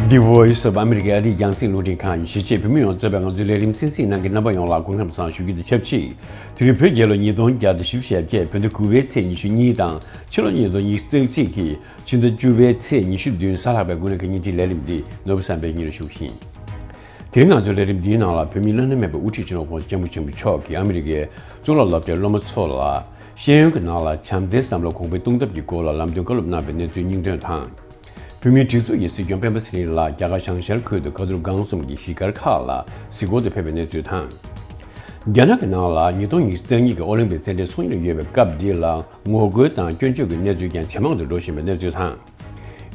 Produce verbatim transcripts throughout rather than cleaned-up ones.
The Voice of America ཨ་རིའི་རྒྱང་སྲིང་རླུང་འཕྲིན་ཁང་ཡིན། གཞིས་བྱེས་བོད་མི་ཡོངས་གཙོས་པའི་ང་ཚོའི་ལས་རིམ་གསན་གཟིགས་གནང་མཁན་རྣམ་པ་ཡོངས་ལ་སྐུ་ཁམས་བཟང་ཞུ་རྒྱུ་དང་ཆབས་ཅིག་དེ་རིང་བོད་རྒྱལ་ལོ་ཉིས་སྟོང་བརྒྱ་དང་བཞི་བཅུ་ཞེ་བརྒྱད། བོད་ཟླ་དགུ་པའི་ཚེས་ཉི་ཤུ་གཉིས་དང་ཕྱི་ལོ་ཉིས་སྟོང་ཉི་ཤུ་རྩ་གཅིག་གི་ཕྱི་ཟླ་བཅུ་པའི་ཚེས་ཉི་ཤུ་བདུན། གཟའ་ལྷག་པའི་དགུན་ལས་ཀྱི་ཉིན་བཞིའི་ལས་རིམ་འདི་ནོར་བུ་བསམ་འཕེལ་གཉིས་ལ་ཞུགས་ཤིང་། དེ་རིང་ང་ཚོའི་ལས་རིམ་འདིའི་ནང་ལ་བོད་མིའི་བླ་ན་མེད་པའི་དབུ་ཁྲིད་སྤྱི་ནོར་༸གོང་ས་༸སྐྱབས་མགོན་ཆེན་པོ་མཆོག་གིས་ཨ་མི་རི་ཀའི་གཙུག་ལག་སློབ་གྲྭའི་སློབ་མ་ཚོ་ལ་ཤེས་ཡོན་གྱི་ནང་ལ་བྱམས་བརྩེའི་བསམ་བློ་གོང་འཕེལ་གཏོང་ཐབས་ཀྱི་སྐོར་ལ་ལམ་སྟོན་བཀའ་སློབ་གནང་བའི་གནས་ཚུལ་སྙིང་དོན་དང་། བོད་མིའི་སྒྲིག་འཛུགས་ཀྱི་སྲིད་སྐྱོང་སྤེན་པ་ཚེ་རིང་ལགས་རྒྱ་གར་བྱང་ཤར་ཁུལ་དུ་ཁ་ཐོར་སྒང་གསུམ་གྱི་གཞིས་སྒར་ཁག་ལ་གཟིགས་སྐོར་དུ་ཕེབས་པའི་གནས་ཚུལ་དང་། རྒྱ་ནག་གི་ནང་ལ་ཉིས་སྟོང་ཉི་ཤུ་རྩ་གཉིས་ཀྱི་ཨོ་ལིམ་པིག་རྩེད་འགྲན་ཚོགས་གཉེར་ཡོད་པའི་སྐབས་འདི་ལ་ངོ་རྒོལ་དང་སྐྱོན་བརྗོད་ཀྱི་གནས་ཚུལ་ཀྱང་ཇེ་མང་དུ་འགྲོ་བཞིན་པའི་གནས་ཚུལ་དང་།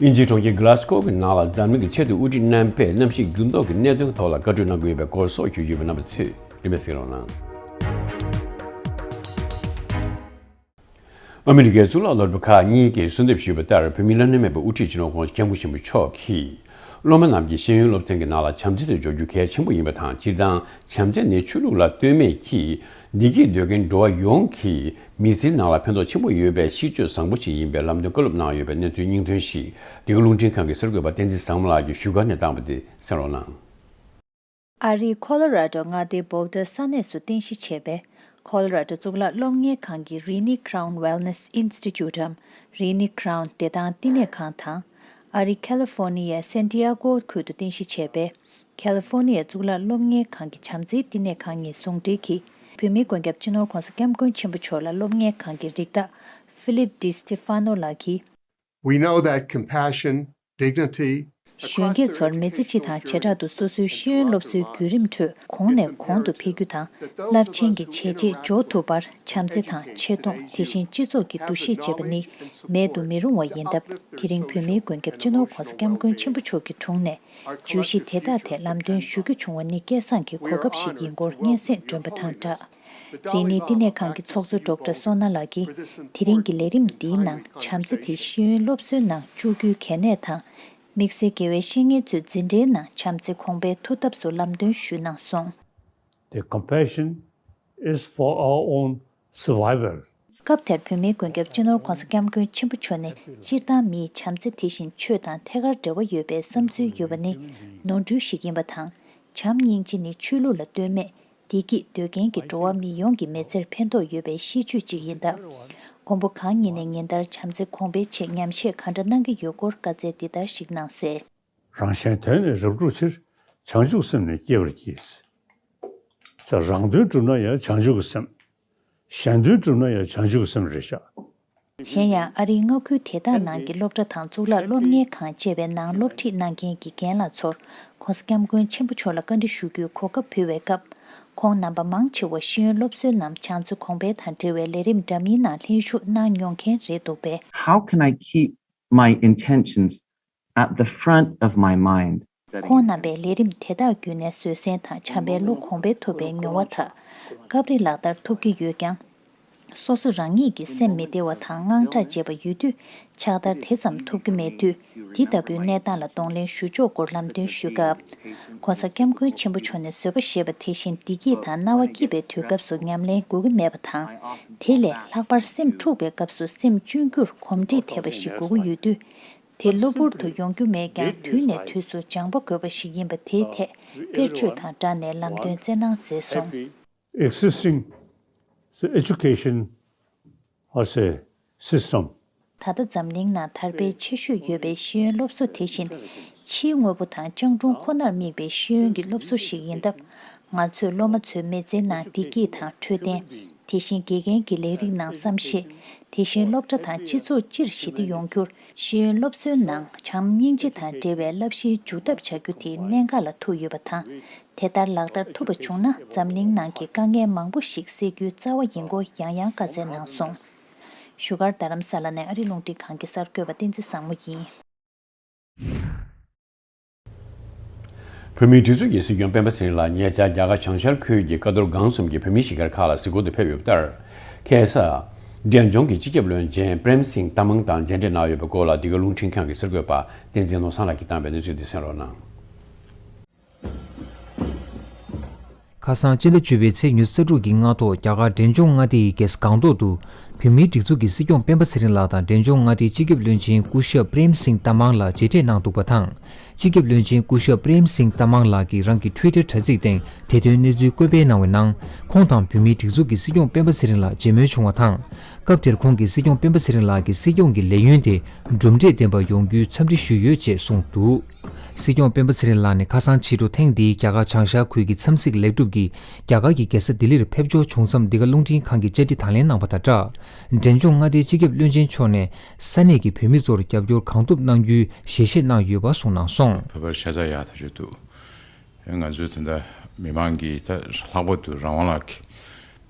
དབྱིན་ཇིའི་གྲོང་ཁྱེར་གྷི་ལ་སི་ཀོ་གི་ནང་ལ་འཛམ་གླིང་གི་ཆེས་མཐོའི་དབུ་ཁྲིད་རྣམ་པས་གནམ་གཤིས་འགྱུར་ལྡོག་གི་གནད་དོན་ཐོག་ལ་བཀའ་འཁྲོལ་གནང་གི་ཡོད་པའི་སྐོར་སོགས་ཞུ་རྒྱུ་ཡོད་པ། རྣམ་པ་ཚོས་རིམ་པས་གཟིགས་རོགས་གནང་། ཨ་མི་རི་ཀའི་གཙུག་ལག་སློབ་གྲྭ་ཁག་གཉིས་ཀྱིས་གསོལ་འདེབས་ཞུས་པ་ལྟར། བོད་མིའི་བླ་ན་མེད་པའི་དབུ་ཁྲིད་སྤྱི་ནོར་༸གོང་ས་༸སྐྱབས་མགོན་ཆེན་པོ་མཆོག་གིས་སློབ་མ་རྣམས་ཀྱིས་ཤེས་ཡོན་སློབ་ཚན་གྱི་ནང་ལ་བྱམས་བརྩེ་དེ་སྦྱོར་རྒྱུ་གལ་ཆེན་པོ་ཡིན་པ་དང་། སྤྱིར་བཏང་བྱམས་བརྩེ་ནི་ཆོས་ལུགས་ལ་ལྟོས་མེད་ཀྱིས་བདེ་སྐྱིད་འདོད་མཁན་འགྲོ་བ་ཡོངས་ཀྱི་མི་ཚེའི་ནང་ལ་ཕན་ཐོགས་ཆེན་པོ་ཡོད་པའི་གཤིས་སྤྱོད་བཟང་པོ་ཞིག་ཡིན་པའི་ལམ་སྟོན་བཀའ་སློབ་གནང་ཡོད་པའི་གནས་ཚུལ་སྙིང་དོན་ཞིག་འདི་ག་རླུང་འཕྲིན་ཁང་གི་གསར་འགོད་པ་བསྟན་འཛིན་བཟང་མོ་ལགས་ཀྱིས་བཞུགས་སྒར་ནས་བཏང་བ་དེ་གསན་རོགས་གནང་། ཨ་རིའི་ཁོ་ལོ་ར་ཌོ་མངའ་སྡེའི་བོལ་ཊར་ས་གནས་སུ་རྟེན་གཞི་བྱས་པའི་ཁོ་ལོ་ར་ཌོ་གཙུག་ལག་སློབ་གཉེར་ཁང་གི་རི་ནི་ཁ་རའུན་ཝེལ་ནེས་ཨིན་སི་ཊི་ཅུ་ཊམ། རི་ནི་ཁ་རའུན་བདེ་ཐང་བསྟི་གནས་ཁང་དང་། ཨ་རིའི་ཁ་ལི་ཧྥོར་ནི་ཡའི་སན་ཏི་ཡ་གོ་ཁུལ་དུ་རྟེན་གཞི་བྱས་པའི་ཁ་ལི་ཧྥོར་ནི་ཡའི་གཙུག་ལག་སློབ་གཉེར་ཁང་གི་བྱམས་བརྩེའི་བསྟི་གནས་ཁང་གཉིས་ཟུང་འབྲེལ་གྱིས། བོད་མིའི་མགོན་སྐྱབས་སྤྱི་ནོར་༸གོང་ས་༸སྐྱབས་མགོན་ཆེན་པོ་མཆོག་ལ་སློབ་གཉེར་ཁང་གི་རིགས་བདག་ཧྥི་ལིབ་ཌི་སི་ཊི་ཕ་ནོ་ལགས་ཀྱིས། We know that compassion, dignity, གཞོན་སྐྱེས་ཚོར་མི་ཚེ་སྤྱི་དང་བྱེ་བྲག་ཏུ་སོ་སོའི་ཤེས་ཡོན་སློབ་གསོའི་བརྒྱུད་རིམ་ཁྲོད་གོང་ནས་གོང་དུ་འཕེལ་རྒྱུ་དང་། རླབས་ཆེན་གྱི་བྱས་རྗེས་འཇོག་ཐུབ་པར་བྱམས་བརྩེ་དང་ཆེ་མཐོང་། དེ་བཞིན་སྤྱི་ཚོགས་ཀྱི་འདུ་ཤེས་བྱེད་པ་ནི་མེད་དུ་མི་རུང་བ་ཡིན་སྟབས། དེ་རིང་བོད་མིའི་མགོན་སྐྱབས་སྤྱི་ནོར་༸གོང་ས་༸སྐྱབས་མགོན་ཆེན་པོ་མཆོག་གི་དྲུང་ནས་བརྗོད་གཞི་དེ་དག་ཐད་ལམ་སྟོན་ཞུ་རྒྱུ་བྱུང་བ་ནི་སྐལ་བཟང་གི་གོ་སྐབས་ཤིག་ཡིན་སྐོར་སྙན་སེང་བསྒྲོན་པ་དང་སྦྲགས། རི་ནི་བསྟི་གནས་ཁང་གི་ཚོགས་གཙོ་ཌོག་ཊར་སོ་ན་ལགས་ཀྱིས། དེ་རིང་གི་ལས་རིམ་འདིའི་ནང་བྱམས་བརྩེ་དེ་ཤེས་ཡོན་སློབ་གསོའི་ནང་བཅུག་རྒྱུའི་གལ་གནད་དང་། དམིགས་བསལ་དགེ་བའི་བཤེས་གཉེན་ཚོས་འཛིན་གྲྭའི་ནང་བྱམས་བརྩེ་གོང་འཕེལ་ཐུབ་ཐབས་སུ་ལམ་སྟོན་ཞུས་གནང་སོང་། The compassion is for our own survival. སྐབས་དེར་བོད་མིའི་མགོན་སྐྱབས་སྤྱི་ནོར་༸གོང་ས་༸སྐྱབས་མགོན་ཆེན་པོ་མཆོག་ནས། སྤྱིར་བཏང་མིའི་བྱམས་བརྩེ་དེ་བཞིན་ཆོས་དང་ཐད་ཀར་འབྲེལ་བ་ཡོད་པའི་བསམ་ཚུལ་ཡོད་པ་ནི་ནོར་འཁྲུལ་ཞིག་ཡིན་པ་དང་། བྱམས་སྙིང་རྗེ་ནི་ཆོས་ལུགས་ལ་ལྟོས་མེད། བདེ་སྐྱིད་འདོད་མཁན་གྱི་འགྲོ་བ་མི་ཡོངས་ཀྱི་མི་ཚེར་ཕན་ཐོགས་ཡོད་པའི་གཤིས་སྤྱོད་ཅིག་ཡིན་སྟབས། མགོན་པོ་གང་ཉིད་ནས་ཉིན་ལྟར་བྱམས་བརྩེ་གོང་འཕེལ་ཆེད་ཉམས་བཞེས་ག་འདྲ་གནང་གི་ཡོད་སྐོར་བཀའ་སྩལ་འདི་ལྟར་ཞིག་གནང་གསལ། རང་གཞན་དོན་ནི་རབ་བསྒྲུབ་ཕྱིར། བྱང་ཆུབ་སེམས་ནི་བསྐྱེད་པར་གྱིས། ས་རང་དོན་བསྒྲུབ་ན་ཡང་བྱང་ཆུབ་ཀྱི་སེམས། གཞན་དོན་བསྒྲུབ་ན་ཡང་བྱང་ཆུབ་ཀྱི་སེམས་རེད་ཤག་གཞན་ཡང་། ཨ་རིའི་མངའ་ཁུལ་དེ་དག་ནང་གི་སློབ་གྲྭ་དང་གཙུག་ལག་སློབ་གཉེར་ཁང་བཅས་པའི་ནང་སློབ་ཁྲིད་གནང་མཁན་གྱི་རྒན་ལགས་ཚོར་༸གོང་ས་༸སྐྱབས་མགོན་ཆེན་པོ་མཆོག་ལ་བཀའ་འདྲི་ཞུ་རྒྱུའི་གོ་སྐབས་ཕུལ་བའི་སྐབས། ཁོང་རྣམ་པ་མང་ཆེ་བ་ཤེས་ཡོན་སློབ་གསོའི་ནང་བྱང་ཚུལ་གོང་འཕེལ་དང་འབྲེལ་བའི་ལས་རིམ་འདྲ་མིན་ནང་ལྷན་ཞུགས་གནང་མྱོང་མཁན་རེད་འདུག་པས། How can I keep my intentions at the front of my mind? ཁོང་རྣམ་པས་ལས་རིམ་དེ་དག་བརྒྱུད་ནས་བཟོད་བསྲན་དང་བྱམས་པའི་བློ་གོང་འཕེལ་ཐུབ་པའི་མྱོང་བ་དག་སྐབས་རེ་ལག་བསྟར་ཐུབ་ཀྱི་ཡོད་ཀྱང་། སོ་སོ་རང་ཉིད་ཀྱི་སེམས་མི་བདེ་བ་དང་དངངས་སྐྲག་བྱེད་པ་ཡོད་དུས་ཕྱག་བསྟར་དེ་ཙམ་ཐུབ་ཀྱི་མེད་དུས། འདི་ལྟ་བུའི་གནས་སྟངས་ལ་གདོང་ལེན་ཞུ་ཕྱོགས་སྐོར་ལམ་སྟོན་ཞུས་སྐབས། ༸གོང་ས་༸སྐྱབས་མགོན་ཆེན་པོ་མཆོག་ནས་བཟོད་པ་ཞེས་པ་དེ་བཞིན་བདེ་སྐྱིད་དང་སྣང་བ་སྐྱིད་པའི་དུས་སྐབས་སུ་ཉམས་ལེན་དགོས་ཀྱི་མེད་པ་དང་། དེ་ལས་ལྷག་པར་སེམས་འཁྲུགས་པའི་སྐབས་སུ་སེམས་གཅུན་རྒྱུར་གོམས་འདྲིས་ཐེབས་པ་ཞིག་དགོས་ཀྱི་ཡོད་དུས། དེ་གློ་བུར་དུ་ཡོང་རྒྱུ་མེད་ཀྱང་། དུས་ནས་དུས་སུ་སྦྱང་བ་དགོས་པ་ཞིག་ཡིན་པ་དེའི་ཐད་དཔེར་བརྗོད་དང་སྦྲགས་ནས་ལམ་སྟོན་སྩལ་གནང་མཛད་སོང་། Existing education as a system. ད་ལྟ་འཛམ་གླིང་ནང་དར་སྤེལ་ཆེ་ཤོས་ཡོད་པའི་ཤེས་ཡོན་སློབ་གསོ་དེ་བཞིན། ཕྱིའི་དངོས་པོ་དང་སྤྱང་གྲུང་ཁོ་ནར་དམིགས་པའི་ཤེས་ཡོན་གྱི་སློབ་གསོ་ཞིག་ཡིན་སྟབས། ང་ཚོས་སློབ་མ་ཚོའི་མི་ཚེའི་ནང་བདེ་སྐྱིད་དང་འཕྲོད་བསྟེན། དེ་བཞིན་དགེ་རྒན་གྱི་ལས་རིགས་ནང་བསམ་ཤེས། དེ་བཞིན་སློབ་གྲྭ་དང་སྤྱི་ཚོགས་སྤྱིར་ཞི་བདེ་ཡོང་རྒྱུར། ཤེས་ཡོན་སློབ་གསོའི་ནང་བྱམས་སྙིང་རྗེ་དང་འབྲེལ་བའི་བསླབ་གཞིའི་འཇུག་ཐབས་བྱ་རྒྱུ་དེ་གནད་འགག་ལ་ཐུག་ཡོད་པ་དང་། དེ་ལྟར་ལག་བསྟར་ཐུབ་པ་བྱུང་ན། འཛམ་གླིང་ནང་གི་དཀའ་ངལ་མང་པོ་ཞིག་སེལ་རྒྱུའི་རྩ་བ་ཡིན་སྐོར་ཡང་ཡང་བཀའ་སྩལ་གནང་སོང་། བཞུགས་སྒར་རྡ་རམ་ས་ལ་ནས་ཨ་རི་རླུང་འཕྲིན་ཁང་གི་གསར་འགོད་པ་བསྟན་འཛིན་བཟང་མོ་ཡིན། བོད་མིའི་སྒྲིག་འཛུགས་ཀྱི་སྲིད་སྐྱོང་སྤེན་པ་ཚེ་རིང་ལགས་ཉེ་ཆར་རྒྱ་གར་བྱང་ཤར་ཁུལ་གྱི་ཀ་རྡོར་སྒང་གསུམ་གྱི་བོད་མིའི་གཞིས་སྒར་ཁག་ལ་གཟིགས་སྐོར་དུ་ཕེབས་ཡོད་པ་ལྟར། ཁ་སང་འབྲས་ལྗོངས་ཀྱི་སྤྱི་ཁྱབ་བློན་ཆེན་པྲེམ་སིང་ཏ་མང་དང་མཇལ་འཕྲད་གནང་ཡོད་པའི་སྐོར་ལ། འདི་ག་རླུང་འཕྲིན་ཁང་གི་གསར་འགོད་པ་བསྟན་འཛིན་བློ་བཟང་ལགས་ཀྱིས་བཏང་བའི་གནས་ཚུལ་འདི་གསན་རོགས་གནང་། ཁ་སང་སྤྱི་ཟླ་བཅུ་པའི་ཚེས་ཉི་ཤུ་རྩ་དྲུག་གི་སྔ་དྲོ། རྒྱ་གར་འབྲས་ལྗོངས་མངའ་སྡེ་ཡི་རྒྱལ་ས་སྒང་ཏོག་ཏུ་བོད་མིའི་སྒྲིག་འཛུགས་ཀྱི་སྲིད་སྐྱོང་སྤེན་པ་ཚེ་རིང་ལགས་དང་འབྲས་ལྗོངས་མངའ་སྡེའི་སྤྱི་ཁྱབ་བློན་ཆེན་སྐུ་ཞབས་པྲེམ་སིང་ཏ་མང་ལགས་མཇལ་འཕྲད་གནང་འདུག་པ་དང་། སྤྱི་ཁྱབ་བློན་ཆེན་སྐུ་ཞབས་པྲེམ་སིང་ཏ་མང་ལགས་ཀྱིས་རང་གི་ཊུའི་ཊར་དྲ་ཚིགས་སྟེང་དེ་དོན་གནས་ཚུལ་བཀོད་སྤེལ་གནང་བའི་ནང་། ཁོང་དང་བོད་མིའི་སྒྲིག་འཛུགས་ཀྱི་སྲིད་སྐྱོང་སྤེན་པ་ཚེ་རིང་ལགས་མཇལ་མོལ་བྱུང་བ་དང་། སྐབས་དེར་ཁོང་གིས་སྲིད་སྐྱོང་སྤེན་པ་ཚེ་རིང་ལགས་ཀྱི་སྲིད་སྐྱོང་གི་ལས་ཡུན་དེ་གྲུབ་འབྲས་ལྡན་པ་ཡོང་རྒྱུའི་འཚམས་འདྲི་ཞུས་ཡོད་ཅེས་གསུངས་འདུག། སྲིད་སྐྱོང་སྤེན་པ་ཚེ་རིང་ལགས་ནས་ཁ་སང་ཕྱི་དྲོ་ཐེངས་འདིའི་རྒྱ་གར་བྱང་ཤར་ཁུལ་གྱི་འཚམས་གཟིགས་ལེགས་གྲུབ་ཀྱིས་རྒྱ་གར་གྱི་རྒྱལ་ས་ལྡི་ལིར་ཕེབས་འབྱོར་བྱུང་མཚམས། འདི་ག་རླུང་འཕྲིན་ཁང་གི་བཅར་འདྲི་དང་ལེན་གནང་བ་དང་སྦྲགས། འབྲས་ལྗོངས་མངའ་སྡེའི་སྤྱི་ཁྱབ་བློན་ཆེན་མཆོག་ནས་ས་གནས་ཀྱི་བོད་མི་ཚོར་རྒྱབ་སྐྱོར་གང་ཐུབ་གནང་རྒྱུའི་ཞལ་བཞེས་གནང་ཡོད་པ་གསུངས་གནང་སོང་། བོད་པར་ཤ་ཚ་ཡག་ཐག་ཆོད་འདུག། ང་ཚོའི་ད་ལྟ་མི་མང་གིས་ད་ལྷག་པར་དུ་རང་དབང་ལགས་ཀྱིས་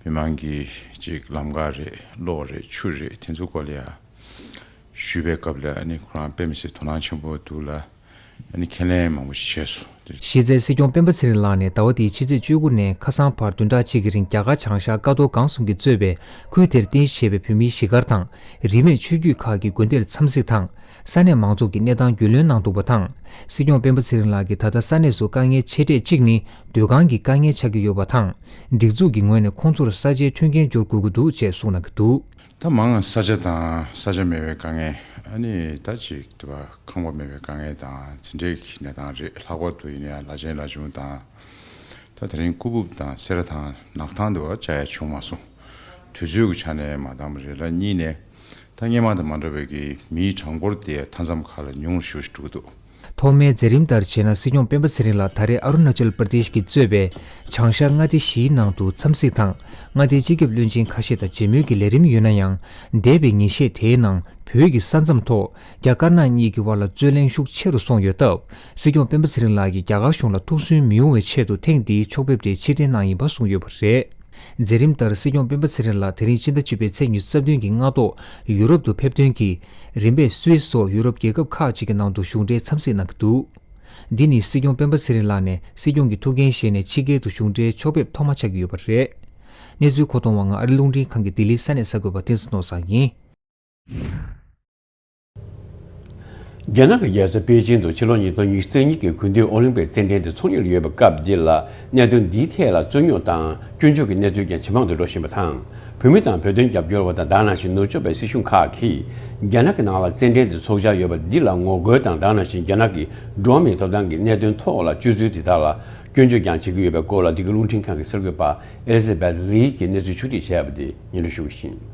མི་མང་གིས་ཅིག་ལམ་ཁ་རེད། གློག་རེད། ཆུ་རེད། དེ་ཚོའི་སྐོར་ལ་ཡ་ཞུས་པའི་སྐབས་ལ། ཨ་ནི་ཁོ་རང་དཔེ་མི་སྲིད་དོ་སྣང་ཆེན་པོ་འདུག་ལ། ཨ་ནི་ཁས་ལེན་མང་པོ་ཞིག་བྱས་སོང་། གཞི་རྩའི་སྲིད་སྐྱོང་སྤེན་པ་ཚེ་རིང་ལགས་ནས་ཟླ་བ་འདིའི་ཕྱི་ཚེས་བཅུ་དགུ་ནས་ཁ་སང་བར་བདུན་ཕྲག་གཅིག་གི་རིང་རྒྱ་གར་བྱང་ཤར་ཀ་རྡོར་སྒང་གསུམ་གྱིས་གཙོས་པའི་ཁུལ་དེར་རྟེན་གཞི་བྱས་པའི་བོད་མིའི་གཞིས་སྒར་དང་། རིས་མེད་ཆོས་བརྒྱུད་ཁག་གི་དགོན་སྡེར་འཚམས་གཟིགས་དང་། ས་གནས་མང་ཚོགས་ཀྱི་གནས་སྟངས་རྒྱུས་ལོན་གནང་འདུག་པ་དང་། སྲིད་སྐྱོང་སྤེན་པ་ཚེ་རིང་ལགས་ཀྱིས་ད་ལྟ་ས་གནས་སུ་དཀའ་ངལ་ཆེ་གྲས་གཅིག་ནི་སྡོད་ཁང་གི་དཀའ་ངལ་ཆགས་ཀྱི་ཡོད་པ་དང་། སྒྲིག་འཛུགས་ཀྱི་ངོས་ནས་ཁོང་ཚོར་ས་ཆའི་མཐུན་རྐྱེན་སྦྱོར་དགོས་ཀྱི་འདུག་ཅེས་གསུངས་གནང་གི་འདུག། ད་མང་ས་ཆ་དང་ས་ཆ་མེད་པའི་དཀའ་ངལ། ཨ་ནི་ད་ཅིག་དེ་བ་ཁང་པ་མེད་པའི་དཀའ་ངལ་དང་། འཛིན་གྲྭའི་གནས་སྟངས་རེད། ལྷག་པར་དུ་ཡིན་ན་ཡང་ལ་ཆེན་ལ་ཆུང་དང་། ད་དེ་རིང་ཀུ་ཕུབ་དང་སེ་ར་ཐང་། ནག་ཐང་དེ་བ་བཅའ་ཡ་བྱུང་མ་སོང་། དུས་ཚོད་ཀྱི་ཆ་ནས་མ་འདང་བ་རེད་ལ། གཉིས་ནས་ད་སྔོན་མ་དང་མ་འདྲ་བའི་གི་མིའི་གྲངས་འབོར་དེ་མཐའ་མཚམས་ཁག་ལ་ཉུང་རུ་ཞེ་པོ་ཞིག་འགྲོ་གི་འདུག། ཐོག་མའི་མཛད་རིམ་ལྟར་བྱས་ན། སྲིད་སྐྱོང་སྤེན་པ་ཚེ་རིང་ལགས་ད་རེས་ཨ་རུ་ན་ཅལ་པར་དེཤ་གིས་གཙོས་པའི་བྱང་ཤར་མངའ་སྡེ་བཞིའི་ནང་དུ་འཚམས་གཟིགས་དང་། མངའ་སྡེའི་སྤྱི་ཁྱབ་བློན་ཆེན་ཁ་ཤས་དང་མཇལ་མོལ་གྱི་ལས་རིམ་ཡོད་ན་ཡང་། འདས་པའི་ཉིན་ཤས་དེའི་ནང་བོད་ཀྱི་ས་མཚམས་ཐོག་རྒྱ་དཀར་ནག་གཉིས་ཀྱི་དབར་ལ་རྩོད་གླེང་ཤུགས་ཆེ་རུ་སོང་ཡོད་སྟབས། སྲིད་སྐྱོང་སྤེན་པ་ཚེ་རིང་ལགས་ཀྱིས་རྒྱ་གར་གཞུང་ལ་ཐུགས་སུན་མི་དབྱུང་བའི་ཆེད་དུ་ཐེངས་འདིའི་ཕྱོགས་ཕེབས་དེ་ཕྱིར་འཐེན་གནང་ཡིན་པ་གསུངས་ཡོད་པ་རེད། མཛད་རིམ་ལྟར་སྲིད་སྐྱོང་སྤེན་པ་ཚེ་རིང་ལགས་དེ་རིང་ཕྱི་ཟླ་བཅུ་པའི་ཚེས་ཉི་ཤུ་རྩ་བདུན་གྱི་སྔ་ཐོག་ཡུ་རོབ་ཏུ་ཕེབས་ཐོན་གྱིས། རིམ་པས་སུད་སི་སོགས་ཡུ་རོབ་རྒྱལ་ཁབ་ཁག་ཅིག་གི་ནང་དུ་གཞུང་འབྲེལ་འཚམས་གཟིགས་གནང་གི་འདུག། འདི་ནི་སྲིད་སྐྱོང་སྤེན་པ་ཚེ་རིང་ལགས་ནས་སྲིད་སྐྱོང་གི་ཐུགས་འགན་བཞེས་ནས་ཕྱི་རྒྱལ་དུ་གཞུང་འབྲེལ་ཕྱོགས་ཕེབས་ཐོག་མ་ཆགས་ཀྱི་ཡོད་པ་རེད། གནས་ཚུལ་མཁོ་གཏོང་བ་ང་ཨ་རི་རླུང་འཕྲིན་ཁང་གི་ལྡི་ལི་ས་གནས་གསར་འགོད་པ་བསྟན་འཛིན་ནོར་བཟང་ཡིན། རྒྱ་ནག་གི་རྒྱལ་ས་པེ་ཅིང་དུ་ཕྱི་ལོ་ཉིས་སྟོང་ཉི་ཤུ་རྩ་གཉིས་ཀྱི་དགུན་དུས་ཨོ་ལིམ་པིག་རྩེད་འགྲན་དེ་འཚོགས་ཉེར་ཡོད་པའི་སྐབས་འདི་ལ། གནད་དོན་འདིའི་ཐད་ལ་རྩོད་རྙོག་དང་སྐྱོན་བརྗོད་ཀྱི་གནས་ཚུལ་ཀྱང་ཇེ་མང་དུ་འགྲོ་བཞིན་པ་དང་། བོད་མི་དང་བོད་དོན་རྒྱབ་སྐྱོར་བ་དང་དེ་ནང་བཞིན་ནུབ་ཕྱོགས་པའི་སྲིད་གཞུང་ཁག་གིས་རྒྱ་ནག་གི་ནང་ལ་རྩེད་འགྲན་དེ་འཚོགས་འཆར་ཡོད་པ་འདི་ལ་ངོ་རྒོལ་དང་། དེ་ནང་བཞིན་རྒྱ་ནག་གི་འགྲོ་བ་མིའི་ཐོབ་ཐང་གི་གནད་དོན་ཐོག་ལ་སྤྱོད་ཚུལ་དེ་དག་ལ་སྐྱོན་བརྗོད་ཀྱང་བྱེད་ཀྱི་ཡོད་པའི་སྐོར་ལ། འདི་ག་རླུང་འཕྲིན་ཁང་གི་གསར་འགོད་པ་ཨེ་ལི་ཟ་བེད་ལི་གིས་གནས་ཚུལ་ཕྱོགས་སྒྲིག་བྱས་པ་དེ་སྙན་སྒྲོན་ཞུ་གི་ཡིན།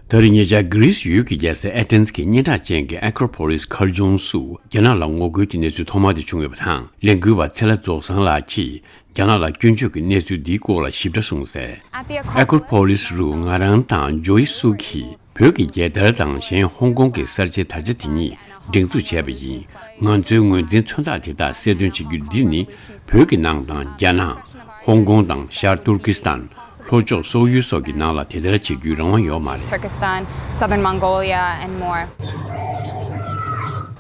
ད་རེས་ཉེ་ཆར་གྷི་རིས་ཡུལ་གྱི་རྒྱལ་ས་ཨེ་ཐེན་གྱི་སྙན་གྲགས་ཅན་གྱི་ཨེ་ཀྲོ་པོ་ལིས་མཁར་རྫོང་སུ་རྒྱ་ནག་ལ་ངོ་རྒོལ་གྱི་གནས་ཚུལ་ཐོག་མ་དེ་བྱུང་ཡོད་པ་དང་། ལས་འགུལ་བ་ཚེ་ལྷ་རྫོགས་བཟང་ལགས་ཀྱིས་རྒྱ་ནག་ལ་སྐྱོན་བརྗོད་ཀྱི་གནས་ཚུལ་འདིའི་སྐོར་ལ་ཞིབ་ཕྲ་གསུངས་གསལ། ཨེ་ཀྲོ་པོ་ལིས་རུ་ང་རང་དང་ཇོ་ཡི་སུ་ཁི། བོད་ཀྱི་རྒྱལ་དར་དང་གཞན་ཧོང་ཀོང་གི་གསར་བརྗེའི་དར་ཆ་དེ་གཉིས་སྒྲེང་འཛུགས་བྱས་པ་ཡིན། ང་ཚོའི་ངོས་འཛིན་མཚོན་རྟགས་དེ་དག་གསལ་སྟོན་བྱེད་རྒྱུ་འདི་ནི། བོད་ཀྱི་ནང་དང་རྒྱ་ནག་ཧོང་ཀོང་དང་ཤར་ཏུར་ཀི་སི་ཐན། ལྷོ་ཕྱོགས་སོག་ཡུལ་སོགས་ཀྱི་ནང་ལ་དེ་ལྟར་བྱེད་རྒྱུའི་རང་དབང་ཡོད་མ་རེད། Turkestan, Southern Mongolia, and more.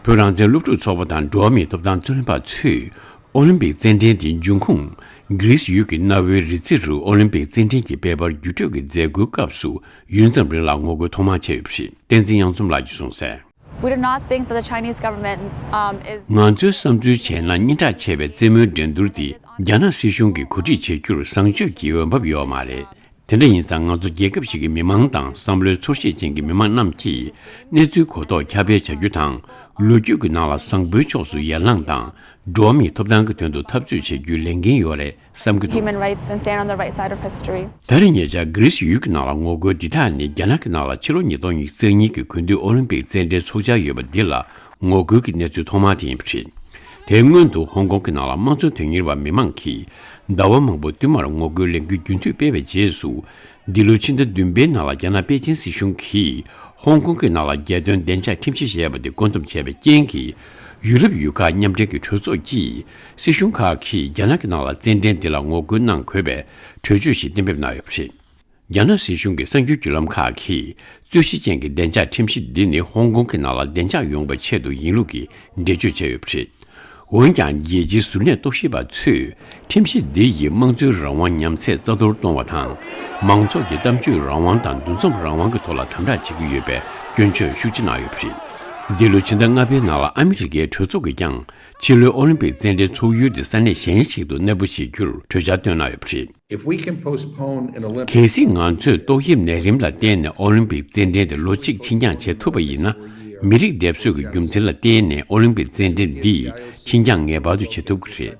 བོད་རང་བཙན་སློབ་ཕྲུག་ཚོགས་པ་དང་འགྲོ་བ་མིའི་ཐོབ་ཐང་རྩོད་ལེན་པ་ཚོས། ཨོ་ལིམ་པིག་རྩེད་འགྲན་དེའི་འབྱུང་ཁུངས། གྷི་རིས་ཡུལ་གྱི་གནའ་བོའི་རི་རྩེ་རུ་ཨོ་ལིམ་པིག་རྩེད་འགྲན་གྱི་དཔལ་འབར་བརྒྱུད་སྤྲོད་ཀྱི་མཛད་སྒོའི་སྐབས་སུ་ཡུན་ཙམ་རིང་ལ་ངོ་རྒོལ་ཐོག་མ་བྱས་ཡོད་པ་རེད། བསྟན་འཛིན་གཡང་འཛོམས་ལགས་ཀྱིས་གསུངས་གསལ། We do not think that the Chinese government, um, is ང་ཚོའི་བསམ་ཚུལ་བྱས་ན། སྙན་གྲགས་ཆེ་བའི་རྩེད་མོའི་འགྲན་བསྡུར་འདི་རྒྱ་ནག་སྲིད་གཞུང་གིས་གོ་སྒྲིག་བྱེད་རྒྱུར་བཟང་སྤྱོད་ཀྱི་འོས་འབབ་ཡོད་མ་རེད། དེ་འདྲ་ཡིན་ཙང་། ང་ཚོ་རྒྱལ་ཁབ་ཞིག་གི་མི་མང་དང་བསམ་བློའི་ཚོར་ཤེས་ཅན་གྱི་མི་མང་རྣམས་ཀྱིས་གནས་ཚུལ་གོ་རྟོགས་ཁྱབ་སྤེལ་བྱ་རྒྱུ་དང་། ལོ་རྒྱུས་ཀྱི་ནང་ལ་བཟང་པོའི་ཕྱོགས་སུ་ཡར་ལངས་དང་། འགྲོ་བ་མིའི་ཐོབ་ཐང་གི་དོན་དུ་འཐབ་རྩོད་བྱེད་རྒྱུའི་ལས་འགན་ཡོད་རེད་བསམ་གྱི་འདུག། Human rights and stand on the right side of history. ད་རེས་ཉེ་ཆར་གྷི་རིས་ཡུལ་གྱི་ནང་ལ་ངོ་རྒོལ་འདི་དག་ནི། རྒྱ་ནག་གི་ནང་ལ་ཕྱི་ལོ་ཉིས་སྟོང་ཉི་ཤུ་རྩ་གཉིས་ཀྱི་དགུན་དུས་ཨོ་ལིམ་པིག་རྩེད་འགྲན་འཚོགས་འཆར་ཡོད་པ་འདི་ལ་ངོ་རྒོལ་གྱི་གནས་ཚུལ་ཐོག་མ་དེ་ཡིན་པ་རེད། དེའི་སྔོན་དུ་ཧོང་ཀོང་གི་ནང་ལ་དམངས་གཙོ་དོན་གཉེར་བ་མི་མང་གིས་ཟླ་བ་མང་པོ་བསྟུད་མར་ངོ་རྒོལ་ལས་འགུལ་རྒྱུན་མཐུད་སྤེལ་བའི་རྗེས་སུ། འདི་ལོའི་ཕྱི་ཟླ་བདུན་པའི་ནང་ལ་རྒྱ་ནག་པེ་ཅིན་སྲིད་གཞུང་གིས་ཧོང་ཀོང་གི་ནང་ལ་རྒྱལ་དོན་བདེ་འཇགས་ཁྲིམས་གཞི་ཞེས་པ་དེ་བཀོད་འདོམས་བྱས་པའི་རྐྱེན་གྱིས། ཡུ་རོབ་ཡུལ་ཁག་མཉམ་འབྲེལ་གྱི་གྲོས་ཚོགས་ཀྱིས་སྲིད་གཞུང་ཁག་གིས་རྒྱ་ནག་གི་ནང་ལ་རྩེད་འགྲན་འདི་ལ་ངོ་རྒོལ་གནང་དགོས་པའི་གྲོས་ཆོད་ཞིག་གཏན་འབེབས་གནང་ཡོད་པ་རེད། རྒྱ་ནག་སྲིད་གཞུང་གི་གསར་འགྱུར་བརྒྱུད་ལམ་ཁག་གིས། རྩོད་གཞི་ཅན་གྱི་བདེ་འཇགས་ཁྲིམས་གཞི་འདི་ནི་ཧོང་ཀོང་གི་ནང་ལ་བདེ་འཇགས་ཡོང་བའི་ཆེད་དུ་ཡིན་ལུགས་ཀྱི་འགྲེལ་བརྗོད་བྱས་ཡོད་པ་རེད། འོན་ཀྱང་། རྒྱལ་སྤྱིའི་ཟུར་གནས་རྟོག་ཞིབ་པ་ཚོས། ཁྲིམས་གཞི་འདི་ཡིས་དམངས་གཙོའི་རང་དབང་ཉམས་ཚད་རྩ་གཏོར་གཏོང་བ་དང་། མང་ཚོགས་ཀྱི་གཏམ་བརྗོད་རང་དབང་དང་འདུ་འཛོམས་རང་དབང་གི་ཐོག་ལ་དམ་དྲག་བྱེད་ཀྱི་ཡོད་པའི་སྐྱོན་བརྗོད་ཤུགས་ཆེ་གནང་ཡོད་པ་རེད། འདི་ལོའི་ཕྱི་ཟླ་ལྔ་པའི་ནང་ལ་ཨ་མི་རི་ཀའི་གྲོས་ཚོགས་ཀྱིས་ཀྱང་། ཕྱི་ལོའི་ཨོ་ལིམ་པིག་རྩེད་འགྲན་འཚོགས་ཡུལ་དེ་ས་གནས་གཞན་ཞིག་ཏུ་གནས་སྤོ་བྱེད་རྒྱུར་གྲོས་འཆར་བཏོན་གནང་ཡོད་པ་རེད། If we can postpone an Olympic གལ་སྲིད་ང་ཚོས་ཏོག་དབྱིབས་ནད་རིམས་ལ་བརྟེན་ནས་ཨོ་ལིམ་པིག་རྩེད་འགྲན་དེ་ལོ་གཅིག་ཕྱིར་འགྱངས་བྱེད་ཐུབ་པ་ཡིན་ན། མི་རིགས་སྡེབ་གསོད་ཀྱི་རྒྱུ་མཚན་ལ་བརྟེན་ནས་ཨོ་ལིམ་པིག་རྩེད་འགྲན་འདི་ཕྱིན་འགྱངས་ངེས་པར་དུ་བྱེད་ཐུབ་ཀྱི་རེད།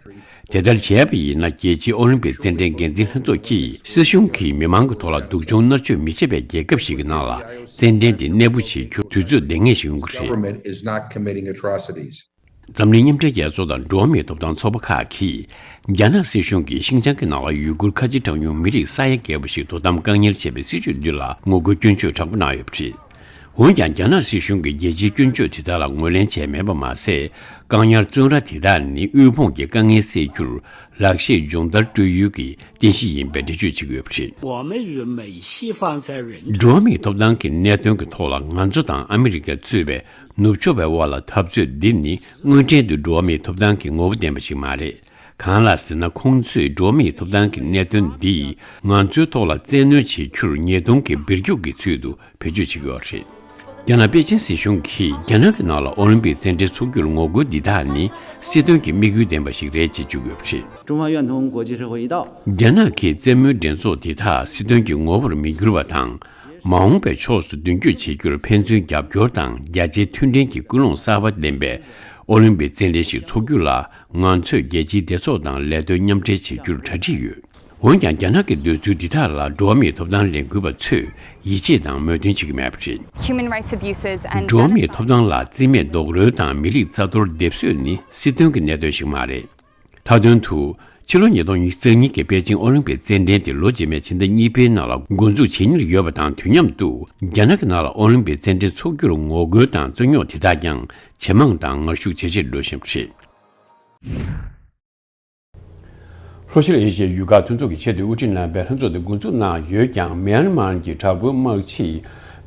དེ་ལྟར་བྱས་པ་ཡིན་ན། རྒྱལ་སྤྱིའི་ཨོ་ལིམ་པིག་རྩེད་འགྲན་འགན་འཛིན་ལྷན་ཚོགས་ཀྱིས་སྲིད་གཞུང་གིས་མི་མང་གི་ཐོག་ལ་སྡུག་སྦྱོང་མནར་གཅོད་མི་བྱེད་པའི་རྒྱལ་ཁབ་ཞིག་གི་ནང་ལ་རྩེད་འགྲན་དེ་གནས་སྤོ་བྱེད་རྒྱུར་དུས་ཚོད་ལྡང་ངེས་ཤིག་ཡོང་གི་རེད། Government is not committing atrocities. འཛམ་གླིང་མཉམ་འབྲེལ་རྒྱལ་ཚོགས་དང་འགྲོ་བ་མིའི་ཐོབ་ཐང་ཚོགས་པ་ཁག་གིས། རྒྱ་ནག་སྲིད་གཞུང་གིས་ཤིན་ཅང་གི་ནང་ལ་ཡུ་གུར་ཁ་ཆེ་གྲངས་ཉུང་མི་རིགས་ས་ཡ་བརྒལ་བ་ཞིག་དོ་དམ་བཀག་ཉར་བྱས་པའི་སྲིད་བྱུས་འདི་ལ་ངོ་རྒོལ་སྐྱོན་བརྗོད་དྲག་པོ་གནང་ཡོད་པ་རེད། འོན་ཀྱང་། རྒྱ་ནག་སྲིད་གཞུང་གིས་རྒྱལ་སྤྱིའི་སྐྱོན་བརྗོད་དེ་དག་ལ་ངོས་ལེན་བྱས་མེད་པ་མ་ཟད། བཀག་ཉར་བཙོན་ར་དེ་དག་ནི་དབུལ་ཕོངས་ཀྱི་དཀའ་ངལ་སེལ་རྒྱུར་ལག་ཤེས་སྦྱོང་བརྡར་སྤྲོད་ཡུལ་གྱི་རྟེན་གཞི་ཡིན་པའི་འགྲེལ་བརྗོད་བྱེད་ཀྱི་ཡོད་པ་རེད། 我们人民西方人 འགྲོ་བ་མིའི་ཐོབ་ཐང་གི་གནད་དོན་གྱི་ཐོག་ལ་ང་ཚོ་དང་ཨ་མི་རི་ཀས་གཙོས་པའི་ནུབ་ཕྱོགས་པའི་དབར་ལ་འཐབ་རྩོད་འདི་ནི་དངོས་འབྲེལ་དུ་འགྲོ་བ་མིའི་ཐོབ་ཐང་གི་ངོ་བོ་ལྡན་པ་ཞིག་མ་རེད། གང་ལགས་ཟེར་ན། ཁོང་ཚོས་འགྲོ་བ་མིའི་ཐོབ་ཐང་གི་གནད་དོན་འདིས་ང་ཚོའི་ཐོག་ལ་བཙན་གནོན་བྱེད་རྒྱུར་ཉེས་རྡུང་གི་འབུད་རྒྱུག་གི་ཚུལ་དུ་བེད་སྤྱོད་བྱེད་ཀྱི་ཡོད་རེད། རྒྱ་ནག་པེ་ཅིན་སྲིད་གཞུང་གིས་རྒྱ་ནག་གི་ནང་ལ་ཨོ་ལིམ་པིག་རྩེད་འགྲན་འཚོགས་རྒྱུར་ངོ་རྒོལ་འདི་དག་ནི་སྲིད་དོན་གྱི་དམིགས་ཡུལ་ལྡན་པ་ཞིག་རེད་ཅེས་བརྗོད་ཀྱི་ཡོད་པ་རེད། 中方愿同国际社会一道 རྒྱ་ནག་གིས་རྩེད་མོའི་འགྲན་ཚོགས་དེ་དག་སྲིད་དོན་གྱི་ངོ་བོར་མི་འགྱུར་བ་དང་། མ་འོངས་པའི་ཕྱོགས་སུ་མདུན་སྐྱོད་བྱེད་རྒྱུར་ཕན་ཚུན་རྒྱབ་སྐྱོར་དང་རྒྱ་ཆེའི་མཐུན་འབྲེལ་གྱི་ཀུན་སློང་གསར་པ་ལྡན་པའི་ཨོ་ལིམ་པིག་རྩེད་འགྲན་ཞིག་འཚོགས་རྒྱུ་ལ་ང་ཚོས་རྒྱལ་སྤྱིའི་སྡེ་ཚོགས་དང་ལས་དོན་མཉམ་འབྲེལ་བྱེད་རྒྱུར་གྲ་སྒྲིག་ཡོད། འོན་ཀྱང་། རྒྱ་ནག་གི་འདོད་ཚུལ་འདི་དག་ལ་འགྲོ་བ་མིའི་ཐོབ་ཐང་ལས་འགུལ་བ་ཚོས་ཡིད་ཆེས་དང་མོས་མཐུན་བྱེད་ཀྱི་མེད་པ་རེད། Human rights abuses and འགྲོ་བ་མིའི་ཐོབ་ཐང་ལ་རྩིས་མེད་རྡོག་རོལ་དང་མི་རིགས་རྩ་གཏོར་སྡེབ་གསོད་ནི་སྲིད་དོན་གྱི་གནད་དོན་ཞིག་མ་རེད། མཐའ་དོན་དུ། ཕྱི་ལོ་ཉིས་སྟོང་ཉི་ཤུ་རྩ་གཉིས་ཀྱི་པེ་ཅིང་ཨོ་ལིམ་པིག་རྩེད་འགྲན་དེ་ལོ་རྗེས་མའི་ཕྱི་ཟླ་གཉིས་པའི་ནང་ལ་འགོ་འཛུགས་བྱེད་ཉེར་ཡོད་པ་དང་། དུས་མཉམ་དུ་རྒྱ་ནག་གི་ནང་ལ་ཨོ་ལིམ་པིག་རྩེད་འགྲན་འཚོགས་རྒྱུར་ངོ་རྒོལ་དང་རྩོད་རྙོག་དེ་དག་ཀྱང་ཇེ་མང་དང་ངར་ཤུགས་ཇེ་ཆེར་འགྲོ་བཞིན་པ་རེད། ལྷོ་ཤར་ཨེ་ཤི་ཡའི་ཡུལ་ཁག་མཐུན་ཚོགས་ཀྱི་ཆེས་མཐོའི་དབུ་ཁྲིད་རྣམ་པའི་ལྷན་ཚོགས་དེ་འགོ་འཛུགས་གནང་ཡོད་ཀྱང་། མིའན་མཱར་གྱི་དྲག་པོའི་དམག་སྤྱི་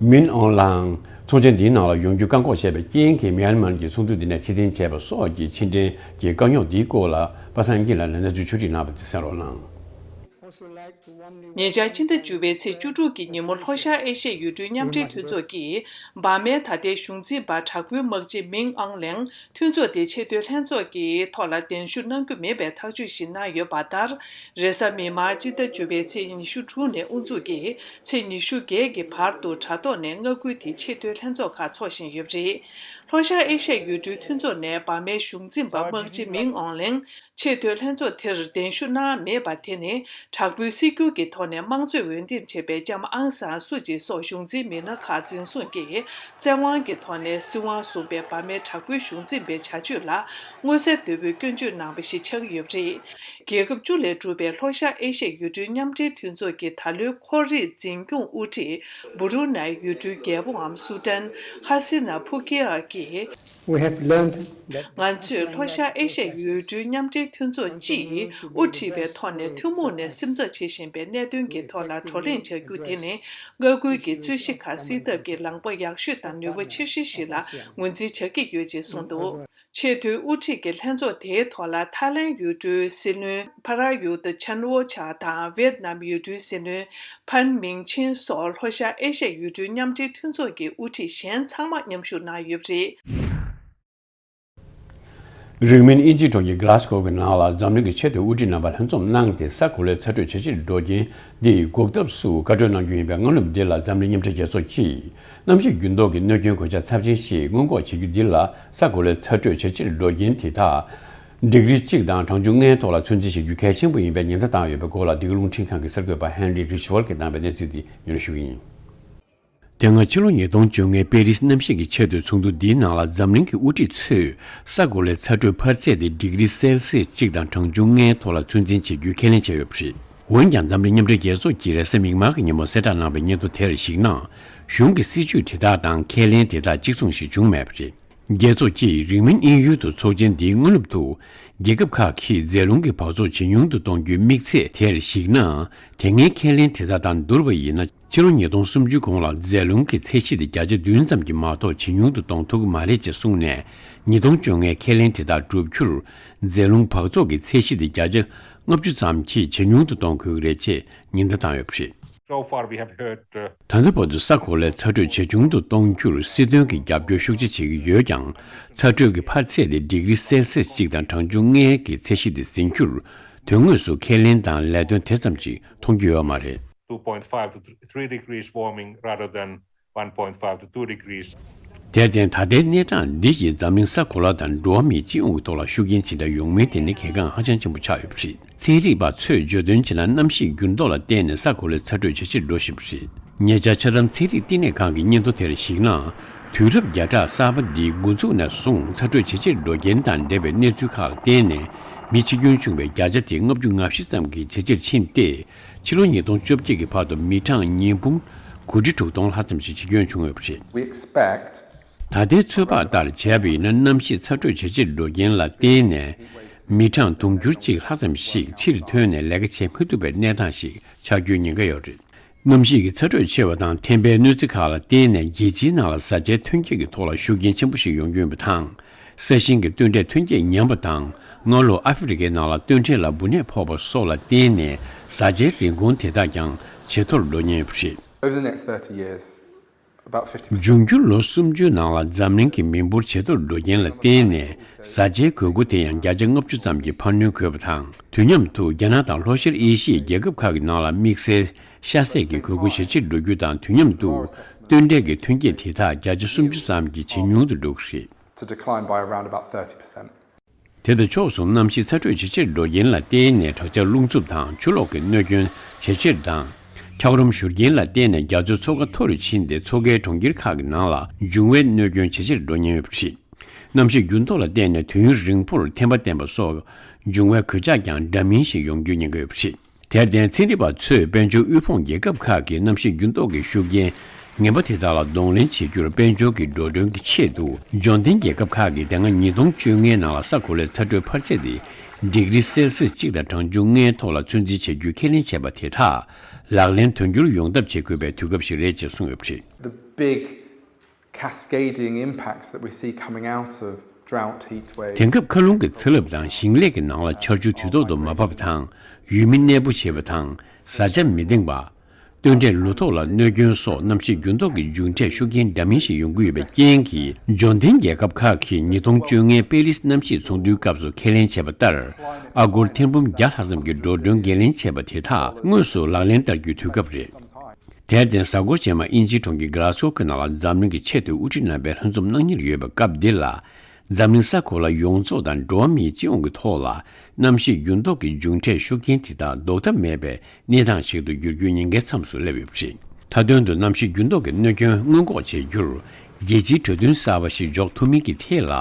མིན་ཨོང་ལའང་ཚོགས་ཆེན་འདིའི་ནང་ལ་ཡོང་རྒྱུ་བཀག་འགོག་བྱས་པའི་རྐྱེན་གྱིས། མིའན་མཱར་གྱི་ཚོགས་འདུ་འདི་ནས་ཕྱིར་འཐེན་བྱས་པ་སོགས་ཀྱི་ཕྱིར་འཐེན་གྱི་དཀའ་རྙོག་འདིའི་སྐོར་ལ་པ་སངས་སྐྱིད་ལགས་ལན་ཚ་ཚུལ་ཕྱོགས་སྒྲིག་གནང་བ་དེ་གསན་རོགས་གནང་། ཉེ་ཆར་ཕྱི་ཟླ་བཅུ་པའི་ཚེས་བཅུ་དྲུག་གི་ཉིན་མོ། ལྷོ་ཤར་ཨེ་ཤི་ཡའི་ཡུལ་གྲུའི་མཉམ་འབྲེལ་མཐུན་ཚོགས་ཀྱིས་འབར་མའི་ད་ལྟའི་གཞུང་འཛིན་པ་དྲག་པོའི་དམག་སྤྱི་མིང་ཨང་ལེང་མཐུན་ཚོགས་དེའི་ཆེས་མཐོའི་ལྷན་ཚོགས་ཀྱི་ཐོག་ལ་གདན་ཞུ་གནང་རྒྱུ་མེད་པའི་ཐག་གཅོད་ཞིག་གནང་ཡོད་པ་ལྟར། རེས་གཟའ་མིག་དམར་ཕྱི་ཟླ་བཅུ་པའི་ཚེས་ཉི་ཤུ་དྲུག་ནས་དབུ་འཛུགས་ཀྱིས་ཚེས་ཉི་ཤུ་བརྒྱད་ཀྱི་བར་དུ་དྲ་ཐོག་ནས་མངའ་ཁུལ་དེའི་ཆེས་མཐོའི་ལྷན་ཚོགས་ཁག་འཚོགས་བཞིན་ཡོད་པ་རེད། ལྷོ་ཤར་ཨེ་ཤི་ཡའི་ཡུལ་གྲུའི་མཐུན་ཚོགས་ནས་འབར་མའི་གཞུང་འཛིན་པ་དམག་སྤྱི་མིང་ཨོང་ལེང་ཆེས་མཐོའི་ལྷན་ཚོགས་དེར་གདན་ཞུ་གནང་མེད་པ་དེ་ནི། དྲག་པོའི་སྲིད་སྒྱུར་གྱི་ཐོག་ནས་དམངས་གཙོས་འོས་འདེམས་བྱས་པའི་ལྕམ་ཨང་སང་སུ་ཅི་སོགས་གཞུང་འཛིན་མི་སྣ་ཁག་འཛིན་བཟུང་གིས་བཙན་དབང་གི་ཐོག་ནས་སྲིད་དབང་བཟུང་པའི་འབར་མའི་དྲག་པོའི་གཞུང་འཛིན་པའི་བྱ་སྤྱོད་ལ་མངོན་གསལ་དོད་པོའི་སྐྱོན་བརྗོད་གནང་བ་ཞིག་ཆགས་ཀྱི་ཡོད་པ་རེད། རྒྱལ་ཁབ་བཅུ་ལས་གྲུབ་པའི་ལྷོ་ཤར་ཨེ་ཤི་ཡའི་ཡུལ་གྲུའི་མཉམ་འབྲེལ་མཐུན་ཚོགས་ཀྱི་ད་ལོའི་ཁོར་ཡུག་འཛིན་སྐྱོང་དབུ་ཁྲིད་སྦུ་རུ་ནའི་ཡུལ་གྲུའི་རྒྱལ་པོའམ་སུ་ཏན་ཧ་སི་ན་ཕུ་ཀི་ཡ་གིས། We have learned that ང་ཚོས་ལྷོ་ཤར་ཨེ་ཤ་ཡའི་ཡུལ་གྲུའི་མཉམ་འབྲེལ་མཐུན་ཚོགས་སྤྱིས་དབུ་ཁྲིད་པའི་ཐོག་ནས་ཐུན་མོང་ནས་སེམས་འཚབ་བྱེད་བཞིན་པའི་གནད་དོན་གྱི་ཐོག་ལ་བགྲོ་གླེང་བྱ་རྒྱུ་དེ་ནི་མངའ་ཁུལ་གྱི་རྩོད་གཞི་ཁག་སེལ་ཐབས་ཀྱི་ལངས་ཕྱོགས་ཡག་ཤོས་དང་ནུས་པ་ཆེ་ཤོས་ཤིག་ལ་ངོས་འཛིན་བྱ་གི་ཡོད་ཅེས་གསུངས་འདུག་ཆེས་མཐོའི་དབུ་ཁྲིད་ཀྱི་ལྷན་ཚོགས་དེའི་ཐོག་ལ་ཐའི་ལན་ཡུལ་གྲུའི་སྲིད་བློན་ཕ་ར་ཡུ་ཏི་ཆན་ཝོ་ཆ་དང་ཝེད་ནམ་ཡུལ་གྲུའི་སྲིད་བློན་ཕན་མིང་ཆིན་སོགས་ལྷོ་ཤར་ཨེ་ཤ་ཡའི་ཡུལ་གྲུའི་མཉམ་འབྲེལ་མཐུན་ཚོགས་ཀྱི་དབུ་ཁྲིད་གཞན་ཚང་མ་མཉམ་ཞུགས་གནང་ཡོད་པ་རེད། རིང་མིན་དབྱིན་ཇིའི་གྲོང་ཁྱེར་Glasgow གི་ནང་ལ་འཛམ་གླིང་གི་ཆེས་མཐོའི་དབུ་ཁྲིད་རྣམ་པ་ལྷན་འཛོམས་གནང་སྟེ། ས་གོ་ལའི་ཚ་དྲོད་ཇེ་ཆེར་འགྲོ་རྐྱེན་འདིས་འགོག་ཐབས་སུ་བཀའ་གྲོས་གནང་རྒྱུ་ཡིན་པའི་སྔ་ནུབ་འདི་ལ་འཛམ་གླིང་མཉམ་འབྲེལ་རྒྱལ་ཚོགས་ཀྱིས་གནམ་གཤིས་འགྱུར་ལྡོག་གི་གནོད་སྐྱོན་གོད་ཆག་ཚབས་ཆེན་ཞིག་སྔོན་འགོག་བྱེད་རྒྱུ་འདི་ལ། ས་གོ་ལའི་ཚ་དྲོད་ཇེ་ཆེར་འགྲོ་རྐྱེན་དེ་དག་ཌིག་རི་གཅིག་དང་གྲངས་ཆུང་ལྔའི་ཐོག་ལ་ཚོད་འཛིན་བྱེད་རྒྱུ་གལ་ཆེན་པོ་ཡིན་པའི་ཉེན་བརྡ་བཏང་ཡོད་པའི་སྐོར་ལ། འདི་ག་རླུང་འཕྲིན་ཁང་གི་གསར་འགོད་པ་ཧན་རི་རི་ཤི་ཝལ་གྱིས་བཏང་བའི་གནས་ཚུལ་དེ་སྙན་སྒྲོན་ཞུ་གི་ཡིན། དེ་སྔ་ཕྱི་ལོ་ཉིས་སྟོང་བཅོ་ལྔའི་པེ་རིས་གནམ་གཤིས་ཀྱི་ཆེས་མཐོའི་ཚོགས་འདུ་འདིའི་ནང་ལ། འཛམ་གླིང་གི་དབུ་ཁྲིད་ཚོས་ས་གོ་ལའི་ཚ་དྲོད་འཕར་ཚད་དེ་ཌིག་རི་སེལ་སིས་གཅིག་དང་གྲངས་ཆུང་ལྔའི་ཐོག་ལ་ཚོད་འཛིན་བྱེད་རྒྱུའི་ཁས་ལེན་བྱས་ཡོད་པ་རེད། འོན་ཀྱང་། འཛམ་གླིང་མཉམ་འབྲེལ་རྒྱལ་ཚོགས་ཀྱིས་རེས་གཟའ་མིག་དམར་གྱི་ཉིན་མོ་གསལ་བསྒྲགས་གནང་བའི་སྙན་ཐོ་དེར་གཞིགས་ན། གཞུང་གི་སྲིད་ཇུས་དེ་དག་དང་ཁས་ལེན་དེ་དག་གཅིག་མཚུངས་ཤིག་བྱུང་མེད་པ་རེད། རྒྱལ་ཚོགས་ཀྱིས་རིང་མིན་དབྱིན་ཡུལ་དུ་ཚོགས་ཆེན་འདིའི་སྔ་ནུབ་ཏུ། རྒྱལ་ཁབ་ཁག་གིས་རྫས་ལུང་གི་འབག་བཙོག་ཇེ་ཉུང་དུ་གཏོང་རྒྱུའི་དམིགས་ཚད་དེར་གཞིགས་ན། དེ་སྔའི་ཁས་ལེན་དེ་དག་དང་བསྡུར་བ་ཡིན་ན། ཕྱི་ལོ་ཉིས་སྟོང་སུམ་ཅུ་གོང་ལ་རྫས་ལུང་གི་ཚད་གཞི་དེ་བརྒྱ་ཆ་བདུན་ཙམ་གྱིས་མ་གཏོགས་ཇེ་ཉུང་དུ་གཏོང་ཐུབ་ཀྱི་མ་རེད་ཅེས་གསུངས་ནས། ཉིས་སྟོང་བཅོ་ལྔའི་ཁས་ལེན་དེ་དག་བསྒྲུབ་རྒྱུར། རྫས་ལུང་འབག་བཙོག་གི་ཚད་གཞི་དེ་བརྒྱ་ཆ་ལྔ་བཅུ་ཙམ་གྱིས་ཇེ་ཉུང་དུ་གཏོང་དགོས་ཀྱི་རེད་ཅེས་ཉེན་བརྡ་བཏང་ཡོད་པ་རེད། So far we have heard, uh, ད་ལྟ་བར་དུ་ས་གོ་ལའི་ཚ་དྲོད་ཇེ་ཆུང་དུ་གཏོང་རྒྱུར་སྲིད་དོན་གྱི་རྒྱབ་སྐྱོར་ཤུགས་ཆེ་བྱེད་ཀྱི་ཡོད་ཀྱང་། ཚ་དྲོད་ཀྱི་འཕར་ཚད་དེ་ཌིག་རི་སེལ་སིས་གཅིག་དང་གྲངས་ཆུང་ལྔའི་གི་ཚད་གཞི་དེ་ཟིན་རྒྱུར། དོན་དངོས་སུ་ཁས་ལེན་དང་ལས་དོན་དེ་ཙམ་ཞིག་མཐོང་རྒྱུ་ཡོད་མ་རེད། two point five to three degrees warming rather than one point five to two degrees. དེར་བརྟེན། ད་ལྟའི་གནས་སྟངས་འདི་ཡིས་འཛམ་གླིང་གཟའ་གོ་ལ་དང་འགྲོ་བ་མིའི་སྤྱི་ཡོངས་ཀྱི་ཐོག་ལ་ཤུགས་རྐྱེན་ཇི་འདྲ་ཡོང་མིན་དེ་ནི་གལ་འགངས་ཧ་ཅང་ཆེན་པོ་ཆགས་ཡོད་པ་རེད། ཚན་རིག་པ་ཚོས་བརྗོད་དོན་བྱས་ན། གནམ་གཤིས་འགྱུར་ལྡོག་ལ་བརྟེན་ནས་གཟའ་གོ་ལའི་ཚ་དྲོད་ཇེ་ཆེར་འགྲོ་བཞིན་པ་རེད། ཉེ་ཆར་ཆ་ཚང་ཚན་རིག་བསྟི་གནས་ཁང་གི་སྙན་ཐོ་དེར་གཞིགས་ན། དུས་རབས་བརྒྱ་ཕྲག་གསར་པ་འདིའི་འགོ་འཛུགས་ནས་བཟུང་ཚ་དྲོད་ཇེ་ཆེར་འགྲོ་རྐྱེན་དང་འབྲེལ་བའི་གནས་ཚུལ་ཁག་ལ་བརྟེན་ནས། མི་འཆི་སྐྱོན་བྱུང་བའི་བརྒྱ་ཆ་དེ་ལྔ་བཅུ་ང་བཞི་ཙམ་གྱིས་ཇེ་ཆེར་ཕྱིན་ཏེ། ཕྱི་ལོ་ཉིས་སྟོང་བཅོ་བརྒྱད་ཀྱི་བར་དུ་མི་གྲངས་ཉིས་འབུམ་དགུ་ཁྲི་དྲུག་སྟོང་ལྷག་ཙམ་ཞིག་འཆི་སྐྱོན་བྱུང་ཡོད་པ་རེད། We expect ད་ལྟའི་ཚོད་དཔག་ལྟར་བྱས་པ་ཡིན་ན། གནམ་གཤིས་ཚ་དྲོད་ཇེ་ཆེར་འགྲོ་རྐྱེན་ལ་བརྟེན་ནས། མི་གྲངས་དུང་ཕྱུར་གཅིག་ལྷག་ཙམ་ཞིག་ཕྱིར་ཐོན་ནས་ལས་ཀ་བྱེད་མི་ཐུབ་པའི་གནས་སྟངས་ཤིག་ཆགས་རྒྱུའི་ཉེན་ཁ་ཡོད་རེད། གནམ་གཤིས་ཀྱི་ཚ་དྲོད་ཆེ་བ་དང་ཐན་པའི་གནོད་འཚེ་ཁག་ལ་བརྟེན་ནས། རྒྱལ་སྤྱིའི་ནང་ལ་བཟའ་བཅའི་ཐོན་སྐྱེད་ཀྱི་ཐོག་ལ་ཤུགས་རྐྱེན་ཆེན་པོ་ཞིག་ཡོང་རྒྱུ་ཡིན་པ་དང་། ས་ཞིང་གི་སྟོན་འབྲས་ཐོན་སྐྱེད་ཉམས་པ་དང་། སྔ་ལོ་ཨ་ཧྥེ་རི་ཁའི་ནང་ལ་སྟོན་འབྲས་ལ་འབུ་ནད་ཕོག་པ་སོགས་ལ་བརྟེན་ནས། བཟའ་བཅའི་རིན་གོང་དེ་དག་ཀྱང་ཇེ་མཐོར་འགྲོ་ཉེན་ཡོད་པ་རེད། Over the next thirty years, about fifty percent འབྱུང་འགྱུར་ལོ་སུམ་ཅུའི་ནང་ལ་འཛམ་གླིང་གི་མི་འབོར་ཇེ་མཐོར་འགྲོ་རྐྱེན་ལ་བརྟེན་ནས། བཟའ་བཅའི་དགོས་མཁོ་དེ་ཡང་བརྒྱ་ཆ་ལྔ་བཅུ་ཙམ་གྱིས་འཕར་སྣོན་དགོས་པ་དང་། དུས་མཉམ་དུ་རྒྱ་ནག་དང་ལྷོ་ཤར་ཨེ་ཤི་ཡའི་རྒྱལ་ཁབ་ཁག་གི་ནང་ལ་དམིགས་བསལ་ཤ་ཚལ་གྱི་དགོས་མཁོ་ཞེ་ཆེར་འགྲོ་རྒྱུ་དང་། དུས་མཉམ་དུ་སྟོན་འབྲས་ཀྱི་ཐོན་སྐྱེད་དེ་དག་བརྒྱ་ཆ་སུམ་ཅུ་ཙམ་གྱིས་ཇེ་ཉུང་དུ་འགྲོ་གི་རེད། To decline by around about thirty percent དེ་དང་ཕྱོགས་སུ་གནམ་གཤིས་ཚ་དྲོད་ཇེ་ཆེར་འགྲོ་རྐྱེན་ལ་བརྟེན་ནས། དྲག་ཆར་རླུང་འཚུབ་དང་ཆུ་ལོག་གི་གནོད་སྐྱོན་ཇེ་ཆེར་དང་། འཁྱགས་རོམ་བཞུར་རྐྱེན་ལ་བརྟེན་ནས་རྒྱ་མཚོའི་མཚོ་ཁ་མཐོ་རུ་ཕྱིན་ཏེ། མཚོ་ཁའི་གྲོང་ཁྱེར་ཁག་གི་ནང་ལ་འབྱུང་བའི་གནོད་སྐྱོན་ཇེ་ཆེར་འགྲོ་ཉེན་ཡོད་པ་རེད། གནམ་གཤིས་འགྱུར་ལྡོག་ལ་བརྟེན་ནས་དུས་ཡུན་རིང་པོར་ཐན་པ་བསྟེན་པ་སོགས་འབྱུང་བའི་གོད་ཆག་ཀྱང་འདྲ་མིན་ཞིག་ཡོང་རྒྱུའི་ཉེན་ཁ་ཡོད་པ་རེད། དེར་བརྟེན། ཚན་རིག་པ་ཚོས་དཔལ་འབྱོར་དབུལ་ཕོངས་རྒྱལ་ཁབ་ཁག་གིས་གནམ་གཤིས་འགྱུར་ལྡོག་གི་ཤུགས་རྐྱེན་ངན་པ་དེ་དག་ལ་གདོང་ལེན་བྱེད་རྒྱུར། དཔལ་འབྱོར་གྱི་འགྲོ་གྲོན་གྱི་ཆེད་དུ། འབྱོར་ལྡན་རྒྱལ་ཁབ་ཁག་གིས་དེ་སྔ་ཉིས་སྟོང་བཅོ་ལྔའི་ནང་ལ་གཟའ་གོ་ལའི་ཚ་དྲོད་འཕར་ཚད་དེ་ཌིག་རི་སེལ་སིས་གཅིག་དང་གྲངས་ཆུང་ལྔའི་ཐོག་ལ་ཚོད་འཛིན་བྱེད་རྒྱུའི་ཁས་ལེན་བྱས་པ་དེ་དག་ལག་ལེན་དོན་འཁྱོལ་ཡོང་ཐབས་བྱེད་དགོས་པའི་དུས་སྐབས་ཤིག་རེད་ཅེས་གསུངས་ཡོད་པ་རེད། The big cascading impacts that we see coming out of drought, heat waves དེང་སྐབས་མཁའ་རླུང་གི་ཚ་རླབས་དང་ཞིང་ལས་ཀྱི་ནང་ལ་ཆར་ཆུ་དུས་ཐོག་ཏུ་མ་བབས་པ་དང་། ཡུལ་མི་གནས་སྤོ་བྱེད་པ་དང་། བཟའ་བཅའ་མི་འདེང་བ། སྟོན་འབྲས་ལོ་ཐོག་ལ་གནོད་སྐྱོན་སོགས་གནམ་གཤིས་འགྱུར་ལྡོག་གི་མཇུག་འབྲས་ཤུགས་རྐྱེན་འདྲ་མིན་ཞིག་ཡོང་གི་ཡོད་པའི་རྐྱེན་གྱིས། འབྱོར་ལྡན་རྒྱལ་ཁབ་ཁག་གིས་ཉིས་སྟོང་བཅོ་ལྔའི་པེ་རིས་གནམ་གཤིས་ཚོགས་འདུའི་སྐབས་སུ་ཁས་ལེན་བྱས་པ་ལྟར། ཨ་སྒོར་ཐེར་འབུམ་བརྒྱ་ལྷག་ཙམ་གྱི་འགྲོ་གྲོན་འགན་ལེན་བྱས་པ་དེ་དག་དངོས་སུ་ལག་ལེན་བསྟར་རྒྱུའི་དུས་སྐབས་རེད། དེར་བརྟེན། གཟའ་འཁོར་རྗེས་མ་དབྱིན་ཇིའི་གྲོང་ཁྱེར་གྷ་ལ་སྒོ་གི་ནང་ལ་འཛམ་གླིང་གི་ཆེས་མཐོའི་དབུ་ཁྲིད་རྣམ་པས་ལྷན་འཛོམས་གནང་ཉེར་ཡོད་པའི་སྐབས་འདི་ལ། འཛམ་གླིང་གཟའ་གོ་ལ་ཡོངས་རྫོགས་དང་འགྲོ་བ་མིའི་སྤྱི་ཡོངས་ཀྱི་ཐོག་ལ། གནམ་གཤིས་འགྱུར་ལྡོག་གི་མཇུག་འབྲས་ཤུགས་རྐྱེན་དེ་དག་ཟློག་ཐབས་མེད་པའི་གནས་སྟངས་ཤིག་ཏུ་འགྱུར་རྒྱུའི་ཉེན་ཁའི་མཚམས་སུ་སླེབས་ཡོད་པ་རེད། མཐའ་དོན་དུ་གནམ་གཤིས་འགྱུར་ལྡོག་གི་གནོད་སྐྱོན་སྔོན་འགོག་བྱེད་རྒྱུར། རྒྱལ་སྤྱིའི་གྲོས་མཐུན་གསར་པ་ཞིག་འཇོག་ཐུབ་མིན་གྱི་ཐད་ལ།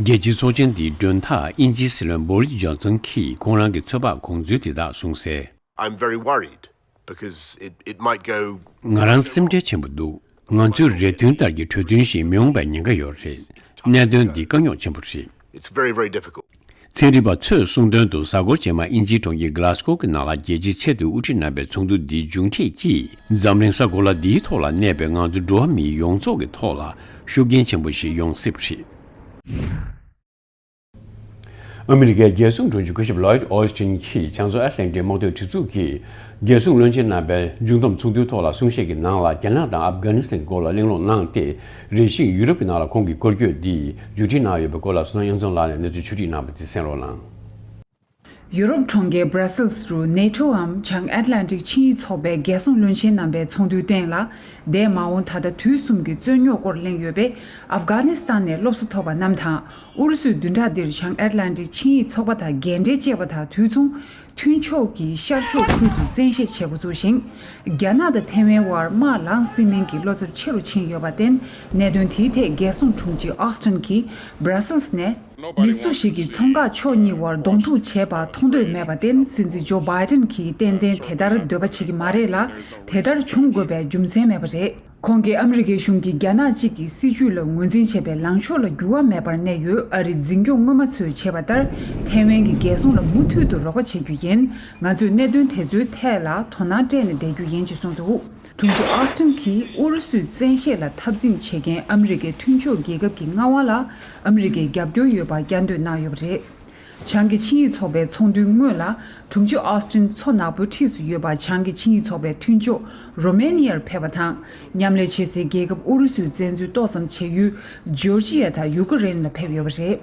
རྒྱལ་སྤྱིའི་ཚོགས་ཆེན་འདིའི་མགྲོན་བདག་དབྱིན་ཇིའི་སྲིད་བློན་བོ་རིས་ཇོན་སན་གྱིས་ཁོང་རང་གི་ཚོད་དཔག་དགོངས་ཚུལ་དེ་དག་གསུངས་གསལ། I'm very worried because it, it might go ང་རང་སེམས་ཁྲལ་ཆེན་པོ་འདུག་ང་ཚོའི་རེ་འདུན་ལྟར་གྱི་གྲོས་མཐུན་ཞིག་མི་འོང་པའི་ཉེན་ཁ་ཡོད་རེད། གནད་དོན་འདི་དཀའ་རྙོག་ཆེན་པོ་རེད། It's very, very difficult. ཚན་རིག་པ་ཚོས་གསུངས་དོན་དུ། གཟའ་འཁོར་རྗེས་མ་དབྱིན་ཇིའི་གྲོང་ཁྱེར་གྷ་ལ་སྒོ་གི་ནང་ལ་རྒྱལ་སྤྱིའི་ཆེས་མཐོའི་དབུ་ཁྲིད་རྣམ་པའི་ཚོགས་འདུ་འདིའི་མཇུག་འབྲས་ཀྱིས། འཛམ་གླིང་གཟའ་གོ་ལ་འདིའི་ཐོག་ལ་གནས་པའི་ང་ཚོ་འགྲོ་བ་མི་ཡོངས་རྫོགས་ཀྱི་ཐོག་ལ་ཤུགས་རྐྱེན་ཆེན་པོ་ཞིག་ཡོང་སྲིད་པ་རེད། ཨ་མི་རི་ཀའི་རྒྱལ་སྲུང་དྲུང་ཆེ་སྐུ་ཞབས་ལོའིད་ཨོ་སི་ཊིན་གྱིས་བྱང་མཚོ་ཨེཊ་ལན་ཊིག་དམག་དོན་སྒྲིག་འཛུགས་ཀྱི་རྒྱལ་སྲུང་བློན་ཆེན་རྣམ་པའི་མཇུག་བསྡོམས་ཚོགས་འདུའི་ཐོག་ལ་གསུང་བཤད་ཀྱི་ནང་ལ། རྒྱ་ནག་དང་ཨབ་གྷ་ནི་སི་ཐན་སྐོར་ལ་གླེང་སློང་གནང་སྟེ། རེ་ཞིག་ཡུ་རོབ་ཀྱི་ནང་ལ་ཁོང་གི་སྐོར་སྐྱོད་འདི་མཇུག་སྒྲིལ་གནང་ཡོད་པའི་སྐོར་ལ། བསོད་ནམས་དབྱངས་འཛོམས་ལགས་ནས་གནས་ཚུལ་ཕྱོགས་སྒྲིག་གནང་བ་དེ་གསན་རོགས་གནང་། ཡུ་རོབ་གྲོང་ཁྱེར་སྦྲ་སེལ་སི་རུ་ནེ་ཊོའམ་བྱང་ཨེཊ་ལན་ཊིག་ཆིངས་ཡིག་ཚོགས་པའི་རྒྱལ་སྲུང་བློན་ཆེན་རྣམ་པའི་ཚོགས་འདུའི་སྟེང་ལ། འདས་མ་འོངས་ད་ལྟ་དུས་གསུམ་གྱི་རྩོད་རྙོག་སྐོར་གླེང་ཡོད་པས། ཨབ་གྷ་ནི་སི་ཐན་ནས་སློབ་གསོ་ཐོབ་པ་རྣམས་དང་། ཨུ་རུ་སུས་བདུན་ཕྲག་འདིར་བྱང་ཨེཊ་ལན་ཊིག་ཆིངས་ཡིག་ཚོགས་པ་དང་འགལ་འབྲེལ་བཅད་པ་དང་དུས་མཚུངས། མཐུན་ཕྱོགས་ཀྱི་ཤར་ཕྱོགས་ཁུལ་དུ་བཙན་ཤེད་བྱེད་འགོ་ཚུགས་ཤིང་། རྒྱ་ནག་དང་ཐའེ་ཝན་དབར་དམག་ལངས་སྲིད་མིན་གྱི་བློ་འཚབ་ཆེ་རུ་ཕྱིན་ཡོད་པར་བརྟེན། གནད་དོན་དེའི་ཐད་རྒྱལ་སྲུང་དྲུང་ཆེ་ཨོ་སི་ཊིན་གྱིས་སྦྲ་སེལ་སི་ནས། མི་སུ་ཞིག་གིས་མཚོ་འགག་ཕྱོགས་གཉིས་དབར་གདོང་ཐུག་བྱེད་པར་མཐོང་འདོད་མེད་པར་བརྟེན། སྲིད་འཛིན་ཇོ་བྷའི་ཏིན་གྱིས་ཏན་ཏན་དེ་ལྟར་འདོད་པ་བྱེད་ཀྱི་མ་རེད་ལ། དེ་ལྟར་བྱུང་དགོས་པའི་རྒྱུ་མཚན་མེད་པ་རེད། ཁོང་གིས་ཨ་མི་རི་ཀའི་གཞུང་གིས་རྒྱ་ནག་གཅིག་གི་སྲིད་བྱུས་ལ་ངོས་འཛིན་བྱེད་པའི་ལངས་ཕྱོགས་ལ་འགྱུར་བ་མེད་པར་གནས་ཡོད། ཨ་རིའི་འཛིན་སྐྱོང་སྔོན་མ་ཚོས་བྱས་པ་ལྟར། ཐའེ་ཝན་གྱི་རྒྱལ་སྲུང་ལ་མུ་མཐུད་དུ་རོགས་པ་བྱེད་རྒྱུ་ཡིན། ང་ཚོས་གནད་དོན་དེ་ཚོའི་ཐད་ལ་དོ་སྣང་སྤྲད་ནས་བསྡད་རྒྱུ་ཡིན་ཅེས་གསུངས་འདུག་དྲུང་ཆེ་ཨོ་སི་ཊིན་གྱིས་ཨུ་རུ་སུའི་བཙན་ཤེད་ལ་འཐབ་འཛིང་བྱེད་མཁན་ཨ་མི་རི་ཀའི་མཐུན་ཕྱོགས་རྒྱལ་ཁབ་ཀྱི་མངའ་དབང་ལ་ཨ་མི་རི་ཀའི་རྒྱབ་སྐྱོར་ཡོད་པར་བསྐྱར་ཟློས་གནང་ཡོད་པ་རེད། བྱང་གི་ཆིངས་ཡིག་ཚོགས་པའི་ཚོགས་འདུའི་སྔོན་ལ། དྲུང་ཆེ་ཨོ་སི་ཊིན་མཚོ་ནག་པོའི་འཁྲིས་སུ་ཡོད་པ། བྱང་གི་ཆིངས་ཡིག་ཚོགས་པའི་མཐུན་ཕྱོགས་རོ་མེ་ནི་ཡར་ཕེབས་པ་དང་། མཉམ་ལས་བྱེད་སའི་རྒྱལ་ཁབ་ཨུ་རུ་སུའི་བཙན་འཛུལ་ཏོག་ཙམ་བྱེད་ཡུལ་ཇོར་ཇི་ཡ་དང་ཡུ་ཀེ་རེན་ལ་ཕེབས་ཡོད་པ་རེད།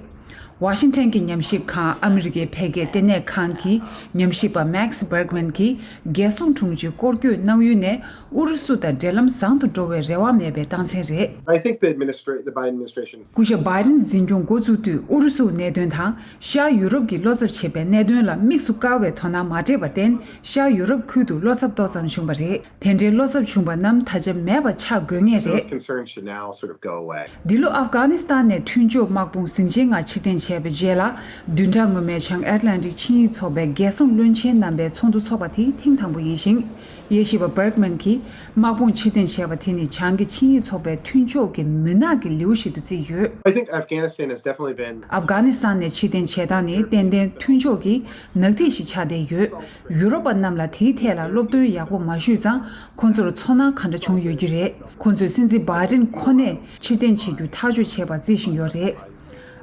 ཝ་ཤིང་ཊོན་གྱི་ཉམས་ཞིབ་ཁང་ཨ་མི་རི་ཀའི་འཕེལ་རྒྱས་ལྟེ་གནས་ཁང་གི་ཉམས་ཞིབ་པ་Max Bergman གྱིས་རྒྱལ་སྲུང་དྲུང་ཆེ་སྐོར་སྐྱོད་གནང་ཡུལ་ནས་ཨུ་རུ་སུ་དང་འབྲེལ་ལམ་བཟང་དུ་འགྲོ་བའི་རེ་བ་མེད་པའི་རྟགས་མཚན་རེད། I think the administra- the Biden administration སྐུ་ཞབས་Biden་འཛིན་སྐྱོང་འགོ་བཙུགས་དུས་ཨུ་རུ་སུའི་གནད་དོན་དང་ཤར་ཡུ་རོབ་ཀྱི་བློ་འཚབ་བྱེད་པའི་གནད་དོན་ལ་དམིགས་སུ་བཀར་བའི་དོ་སྣང་མ་སྤྲད་པར་བརྟེན་ཤར་ཡུ་རོབ་ཁུལ་དུ་བློ་འཚབ་ཏོག་ཙམ་བྱུང་བ་རེད། དེ་འདྲའི་བློ་འཚབ་བྱུང་བ་རྣམས་ད་ཆ་མེད་པ་ཆགས་དགོས་ངེས་Those རེད། concerns should now sort of go away. འདི་ལོ་ཨབ་གྷ་ནི་སི་ཐན་ནས་མཐུན་ཕྱོགས་དམག་དཔུང་ཟིང་ཆེན་ལྔ་ཕྱིར་འཐེན་བྱས་པའི་རྗེས་ལ་བདུན་ཕྲག་སྔོན་མའི་བྱང་ཨེཊ་ལན་ཊིག་ཆིངས་ཡིག་ཚོགས་པའི་རྒྱལ་སྲུང་བློན་ཆེན་རྣམ་པའི་ཚོགས་འདུ་འཚོགས་པ་དེ་ཐེངས་དང་པོ་ཡིན་ཞིང་། དབྱེ་ཞིབ་པ་Bergman གྱིས་དམག་དཔུང་ཕྱིར་འཐེན་བྱས་པ་དེ་ནི་བྱང་གི་ཆིངས་ཡིག་ཚོགས་པའི་མཐུན་ཕྱོགས་ཀྱི་མུན་ནག་གི་ལེའུ་ཞིག་ཏུ་བརྩིས་ཡོད། I think Afghanistan has definitely been ཨབ་གྷ་ནི་སི་ཐན་ནས་ཕྱིར་འཐེན་བྱེད་སྟངས་ནི་ཏན་ཏན་མཐུན་ཕྱོགས་ཀྱི་ནག་ཐིག་ཞིག་ཆགས་བསྡད་ཡོད། ཡུ་རོབ་པ་རྣམས་ལ་དེའི་ཐད་ལ་སློབ་སྟོན་ཡག་པོ་མ་ཞུས་ཙང་ཁོང་ཚོར་ཚོར་སྣང་ག་འདྲ་བྱུང་ཡོད་ཀྱི་རེད། ཁོང་ཚོས་སྲིད་འཛིན་Biden ཁོ་ནས་ཕྱིར་འཐེན་བྱེད་རྒྱུ་ཐག་གཅོད་བྱས་པ་བརྩི་བཞིན་ཡོད་རེད།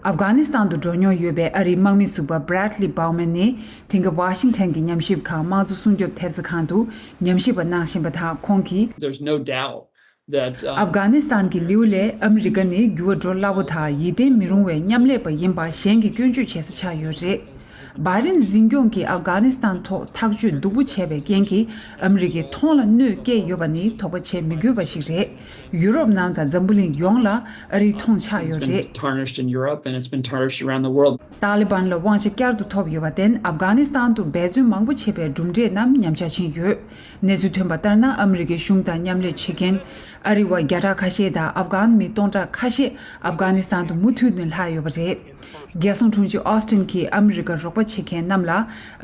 ཨབ་གྷ་ནི་སི་ཐན་དུ་འགྲོ་མྱོང་ཡོད་པའི་ཨ་རིའི་དམག་མི་ཟུར་པ་Bradley Bowman ནི་དེང་གི་ཝ་ཤིང་ཊོན་གྱི་ཉམས་ཞིབ་ཁང་དམངས་གཙོ་སྲུང་སྐྱོབ་ཐེབས་རྩ་ཁང་དུ་ཉམས་ཞིབ་པ་གནང་བཞིན་པ་དང་ཁོང་གིས། There's no doubt that ཨབ་གྷ་ནི་སི་ཐན་གྱི་ལེའུ་ལས་ཨ་མི་རི་ཀ་ནི་འགྱུར་བ་འགྲོ་སླ་པོ་དང་ཡིད་བརྟན་མི་རུང་བའི་མཉམ་ལས་པ་ཡིན་པ་གཞན་གྱིས་སྐྱོན་བརྗོད་བྱེད་ས་ཆགས་ཡོད་རེད། Biden འཛིན་སྐྱོང་གིས་ཨབ་གྷ་ནི་སི་ཐན་ཐོག་ཐག་གཅོད་སྡུག་པོ་བྱས་པའི་རྐྱེན་གྱིས་ཨ་མི་རི་ཀའི་མཐོང་ལ་གནོད་བསྐྱལ་ཡོད་པ་ནི་དོགས་པ་བྱེད་མི་དགོས་པ་ཞིག་རེད། ཡུ་རོབ་ནང་དང་འཛམ་བུ་གླིང་ཡོངས་ལ་ཨ་རིའི་མཐོང་ཆགས་ཡོད་རེད། Tarnished in Europe and it's been tarnished around the world. ཏཱ་ལི་བན་ལ་དབང་ཆ་བསྐྱར་དུ་ཐོབ་ཡོད་པར་བརྟེན་ཨབ་གྷ་ནི་སི་ཐན་དུ་འབད་བརྩོན་མང་པོ་བྱས་པའི་གྲུབ་འབྲས་རྣམས་ཉམས་ཆག་ཕྱིན་ཡོད། གནས་ཚུལ་ཐོན་པ་ལྟར་ན་ཨ་མི་རི་ཀའི་གཞུང་དང་མཉམ་ལས་བྱེད་མཁན་ཨ་རི་བ་བརྒྱ་ཕྲག་ཁ་ཤས་དང་ཨབ་གྷན་མི་སྟོང་ཕྲག་ཁ་ཤས་ཨབ་གྷ་ནི་སི་ཐན་དུ་མུ་མཐུད་ནས་ལྷག་ཡོད་པ་རེད། རྒྱལ་སྲུང་དྲུང་ཆེ་ཨོ་སི་ཊིན་གྱིས་ཨ་མི་རི་ཀར་རོགས་པ་བྱེད་མཁན་རྣམས་ལ་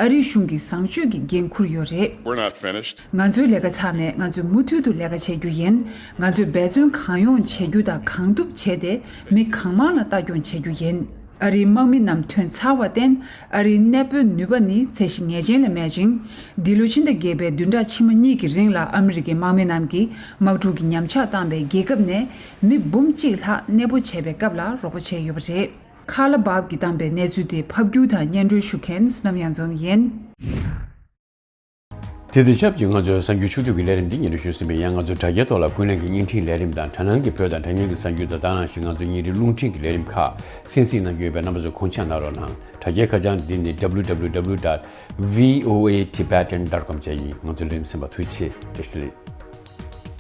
ཨ་རིའི་གཞུང་གིས་བཟང་སྤྱོད་ཀྱི་འགན་འཁུར་ཡོད་རེད། We're not finished. ང་ཚོའི་ལས་ཀ་ཚར་མེད། ང་ཚོས་མུ་མཐུད་དུ་ལས་ཀ་བྱེད་རྒྱུ་ཡིན། ང་ཚོས་འབད་བརྩོན་གང་ཡོང་བྱེད་རྒྱུ་དང་གང་ཐུབ་བྱས་ཏེ་མི་གང་མང་ལ་ལྟ་སྐྱོང་བྱེད་རྒྱུ་ཡིན། ཨ་རིའི་དམག་མི་རྣམས་ཐོན་ཚར་བར་བརྟེན་ཨ་རིའི་གནས་སྤོའི་ནུས་པ་ནི་ཚད་གཞི་ངེས་ཅན་ལས་མེད་ཅིང་། འདི་ལོ་ཕྱི་ཟླ་བརྒྱད་པའི་བདུན་ཕྲག་ཕྱི་མ་གཉིས་ཀྱི་རིང་ལ་ཨ་མི་རི་ཀའི་དམག་མི་རྣམས་ཀྱིས་དམག་འཁྲུག་གི་ཉམས་ཆག་བཏང་བའི་རྒྱལ་ཁབ་ནས་མི་འབུམ་གཅིག་ལྷག་གནས་སྤོ་བྱས་པའི་སྐབས་ལ་རོགས་པ་བྱས་ཡོད་པ་རེད། ཁ་ལ་འབབ་ཀྱིས་བཏང་པའི་གནས་ཚུལ་དེ་ཕབ་སྒྱུར་དང་སྙན་སྒྲོན་ཞུ་མཁན་བསོད་ནམས་གཡང་འཛོམས་ཡིན། དེ་དང་ཆབས་ཅིག་ང་ཚོའི་གསར་འགྱུར་ཕྱོགས་བསྡུས་ཀྱི་ལས་རིམ་འདི་སྙན་སྒྲོན་ཞུས་ཟིན་པས། ཡང་ང་ཚོའི་དྲ་རྒྱའི་ཐོག་ལ་ཀུན་གླེང་གི་བརྙན་འཕྲིན་ལས་རིམ་དང་དྲ་སྣང་གི་བོད་དང་དྲ་བརྙན་གྱི་གསར་འགྱུར་དང་དེ་ནང་བཞིན་ང་ཚོའི་བརྙན་རིས་རླུང་འཕྲིན་གྱི་ལས་རིམ་ཁག་གསན་གཟིགས་གནང་རྒྱུ་ཡོད་པས། རྣམ་པ་ཚོས་ཁུངས་བཅངས་གནང་རོགས་གནང་། དྲ་རྒྱའི་ཁ་བྱང་འདི་ནི་www dot voatibetan dot com བཅས་ཡིན། ང་ཚོའི་ལས་རིམ་གསན་པར་ཐུགས་རྗེ་ཆེ། བཀྲ་ཤིས་བདེ་ལེགས།